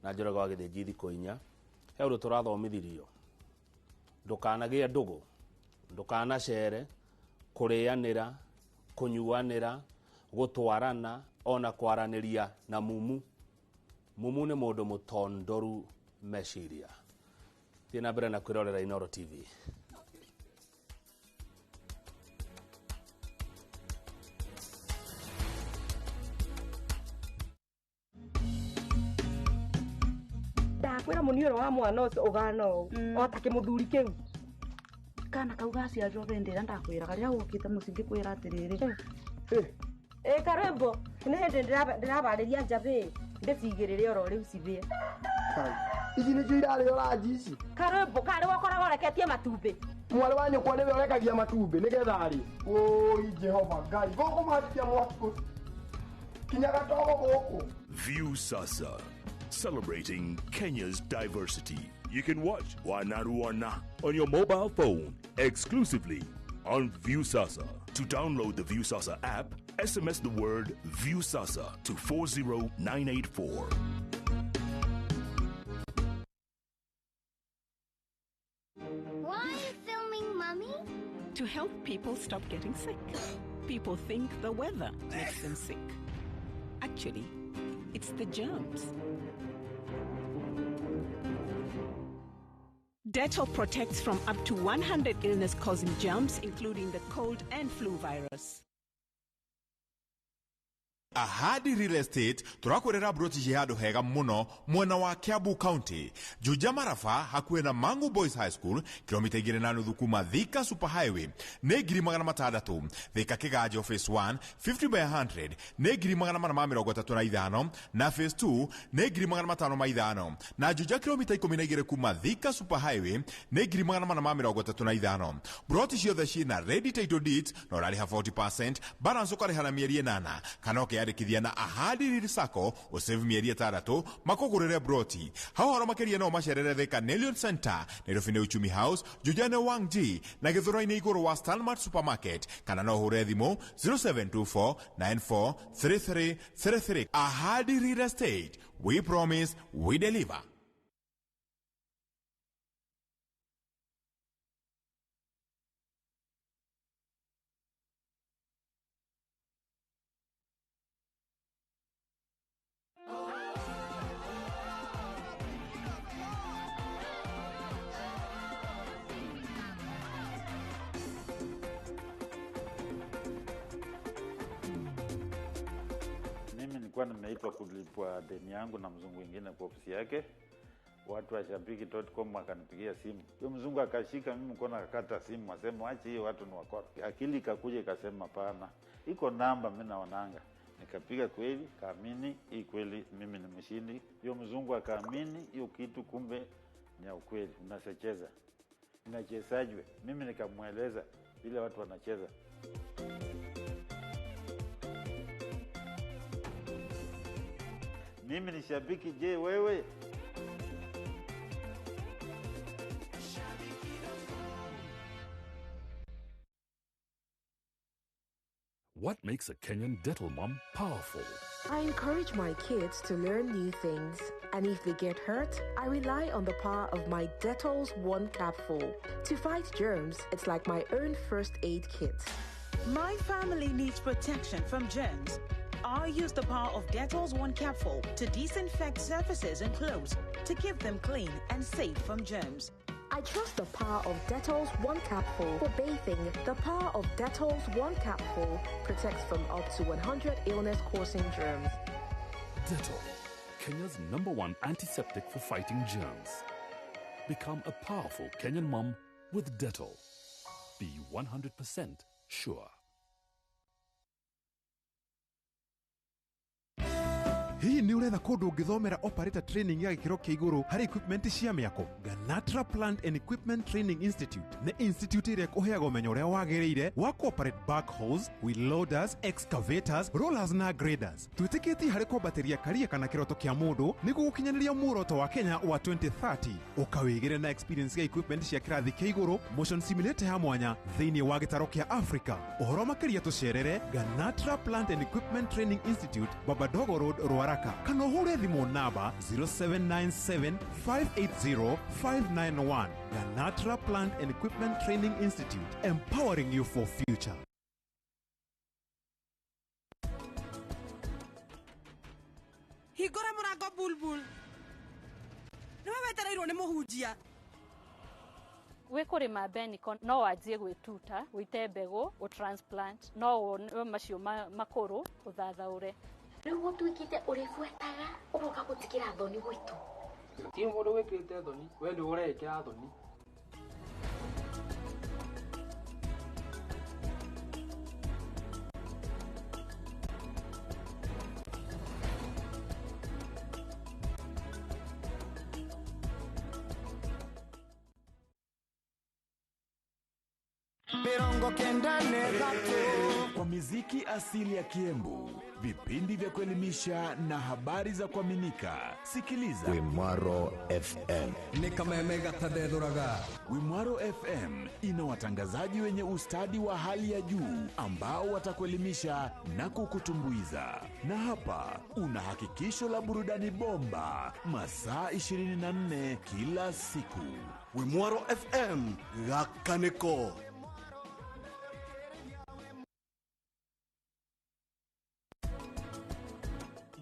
Na Njoroge wa Gĩthĩnji thikũ inya. He ũndũ tũrathomithirio, ndũkanagĩe ndũgũ, ndũkanacere, kũrĩanĩra, kũnyuanĩra, gũtwarana ona kwaranĩria na mumu. Mumu nĩ mũndũ mũtondoru meciria. Thiĩ na mbere na kwĩrorera Inooro TV. Ndakwĩra mũniũro wa mwana ũcio ũhana ũũ o ta kĩmũthuri kĩu. Kana kau gaciarirwo hĩndĩ ĩrĩa ndakwĩraga rĩrĩa wokĩte mũciĩ ngĩkwĩra atĩrĩrĩ. Ĩ karwĩmbo nĩ hĩndĩ ndĩrabarĩria njabĩ ndĩcigĩrĩre oro rĩu cithĩe. Ici nĩcio irarĩo ranji ici. Karwĩmbo karĩ wakoragwo ũreketie matumbĩ. Mwarĩ wa nyũkwa nĩwe ũrekagia matumbĩ nĩgetha arĩe. Ũi Jehova Ngai, gũkũ matia mwaki kinya gatogo gũkũ. Viusasa, celebrating Kenya's diversity. You can watch Wanaruana on your mobile phone exclusively on Viusasa. To download the Viusasa app, SMS the word Viusasa to 40984. Why are you filming, Mummy? To help people stop getting sick. People think the weather makes them sick. Actually, it's the germs. Dettol protects from up to 100 illness-causing germs, including the cold and flu virus. Ahadi Real Estate turakwirera broti ci handu hega muno mwena wa Kiambu County, Juja Marafa, hakuhĩ na Mangu Boys High School, kilomita 2.5 kuma Thika Super Highway nĩ 600,000. Thika Kiganjo phase 1 50 by 100 nĩ 435,000 na phase 2 nĩ 505,000 na Juja kilomita 12 kuma Thika Super Highway nĩ 435,000. Broti ciothe ciĩna ready title deeds na ũrarĩha 40% balance ũkarĩha na mĩeri 8 kana ũkeyandĩkithia na Ahadi Real Sacco ũsave mĩeri 6 makũgũrĩre broti. Hau horo makĩria no macerere Thika Nelion Center, Nairobi nĩ Uchumi House, Juja nĩ Wangji na Gĩthũrai-inĩ igũrũ wa Stanmart Supermarket, kana no ũhũre thimũ 0724 943333. Ahadi Real Estate, we promise, we deliver. Mimi nilikuwa nimeitwa kulipwa deni yangu na mzungu mwingine kwa ofisi yake. Watu wa shabiki.com wakanipigia simu. Huyo mzungu akashika mimi mkono akakata simu, asema acha hiyo, watu ni wakora. Akili ikakuja ikasema pana, iko namba mimi naonanga. Nikapiga kweli, kaamini hii kweli mimi ni mshindi. Huyo mzungu akaamini hiyo kitu, kumbe ni ya ukweli, unacheza. Inachezajwe? Mimi nikamweleza vile watu wanacheza. Mimi ni shabiki, je wewe? What makes a Kenyan Dettol mom powerful? I encourage my kids to learn new things, and if they get hurt, I rely on the power of my Dettol's One Capful. To fight germs, it's like my own first aid kit. My family needs protection from germs. I use the power of Dettol's One Capful to disinfect surfaces and clothes to keep them clean and safe from germs. I trust the power of Dettol's One Capful for bathing. The power of Dettol's One Capful protects from up to 100 illness-causing germs. Dettol, Kenya's #1 antiseptic for fighting germs. Become a powerful Kenyan mom with Dettol. Be 100% sure. Hihi nĩ ũretha kũndũ ũngĩthomera operator training ya gĩkĩro kĩa igũrũ harĩ equipment cia mĩako? Ganatra Plant and Equipment Training Institute nĩ institute ĩrĩa ĩkũheaga ũmenyo ũrĩa wagĩrĩire wa kũoperate backhoes, wheel loaders, excavators, rollers na graders. Twĩtĩkĩtie harĩ kwambatĩria karia kana kĩroto kĩa mũndũ nĩguo gũkinyanĩria muoroto wa Kenya wa 2030. Ũkawĩgĩre na experience ya equipment cia kĩrathi kĩa igũrũ, motion simulator ya mwanya thĩinĩ wa gĩtaro kĩa Africa. Ũhoro makĩria tũcerere Ganatra Plant and Equipment Training Institute, Babadogo Road, Ruaraka. haraka kana ũhũre thimũ namba 0797 580 591. Ganatra Plant and Equipment Training Institute, empowering you for future. Hingũra mũrango Bulbul, nĩwe wetereirwo nĩ mũhunjia. Wĩ kũrĩma Beniko no wanjie gwĩtuta wĩite mbegũ ũtransplant no wone macio makũrũ ũthathaũre. Rĩu gũtuĩkĩte ũrĩbuataga ũgoka gũtigĩra thoni gwitũ. Ti mũndũ wĩkĩrĩte thoni, we nĩwe ũreĩkĩra thoni. Kwa miziki asili ya Kiembu, vipindi vya kuelimisha na habari za kuaminika, sikiliza Wimwaro FM. Nĩ kameme gatandethũraga. Wimwaro FM ina watangazaji wenye ustadi wa hali ya juu ambao watakuelimisha na kukutumbuiza. Na hapa una hakikisho la burudani bomba masaa 24 kila siku. Wimwaro FM gakaneko.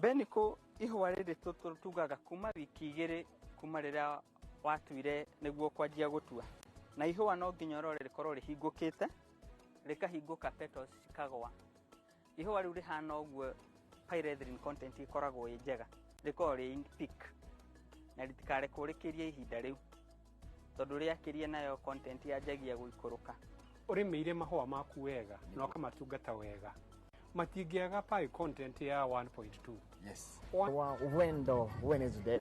Beniko ihũa rĩrĩ tugaga kuma wiki igĩrĩ kuma rĩrĩa watuire nĩguo kwanjia gũtua, na ihũa no nginya ũrore rĩkorwo rĩhingũkĩte, rĩkahingũka petals cikagwa. Ihũa rĩu rĩhana ũguo pyrethrin content ĩkoragwo ĩ njega, rĩkoragwo rĩ in peak na rĩtikarekwo rĩkĩrie ihinda rĩu, tondũ rĩakĩria nayo content yanjagia gũikũrũka. Ũrĩmĩire mahũa maku wega na ũkamatungata wega, matingĩaga pi content ya 1.2. Yes. Wa wendo Wednesday.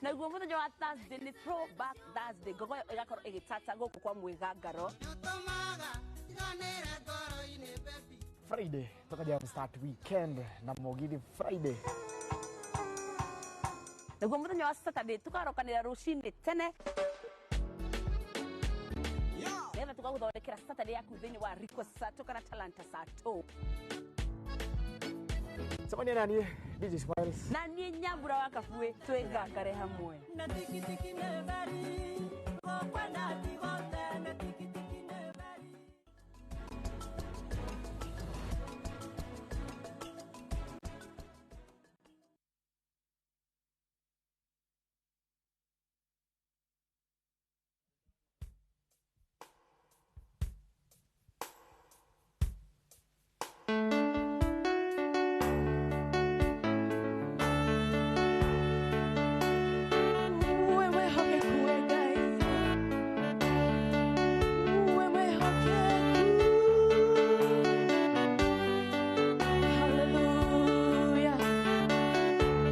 Naguo muthenya wa Thursday nĩ throwback Thursday, ngogoyo ĩgakorwo ĩgĩtata gũkũ kwa mwĩgangaro. Friday tukaja start weekend na Mugithi Friday. Naguo muthenya wa Saturday tukarokanĩra rũcinĩ tene nĩgetha tũgagũthondekera Saturday yaku thĩinĩ wa Request Sato kana Talanta Sato. Cemania na niĩ DJ Smiles na niĩ Nyambura wa Kabue twĩngangare hamwe. Na tikitiki nĩ gokwenda tigote na tikitiki nĩ.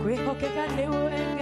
Kwĩhokeka nĩwe